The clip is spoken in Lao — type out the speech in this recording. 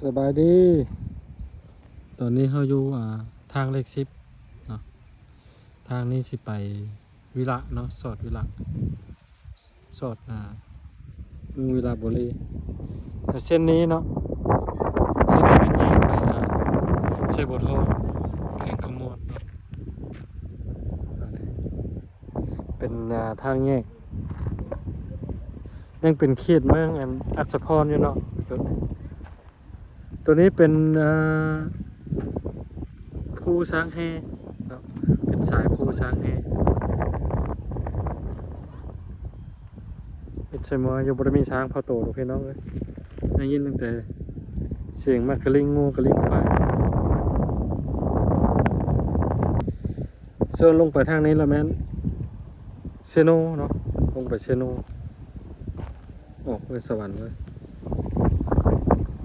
ສະບາຍດີ ຕອນນີ້ເຮົາຢູ່ ອ່າ ທາງເລກສິບເນາະ ທາງນີ້ຊິໄປວິລະເນາະ ສອດວິລະ ສອດ ອ່າ ເມືອງວິລະບູລີ ແລະ ເສັ້ນນີ້ເນາະ ເສັ້ນນີ້ແມ່ນແຍກໄປ ອ່າ ໄຊບົວທອງ ແຂວງຄຳມ່ວນເນາະ ອັນນີ້ ເປັນ ອ່າ ທາງແຍກ ຍັງເປັນເຂດເມືອງອັນອັດສະພອນຢູ່ເນາະ ຈຸດນີ້ ໂຕນີ້ເປັນ ອ່າ ພູຊ້າງແຮ່ເນາະ ເປັນສາຍພູຊ້າງແຮ່ ເຮັດໃສ່ໝໍຢູ່ ບໍ່ໄດ້ມີຊ້າງພໍໂຕດອກພີ່ນ້ອງເອີຍ ໄດ້ຍິນຕັ້ງແຕ່ສຽງໝາກກະລິງງົວກະລິງຄວາຍ. ສ່ວນລົງໄປທາງນີ້ລະແມ່ນເຊໂນເນາະ ລົງໄປເຊໂນ ອອກເມືອງສະຫວັນເລີຍ.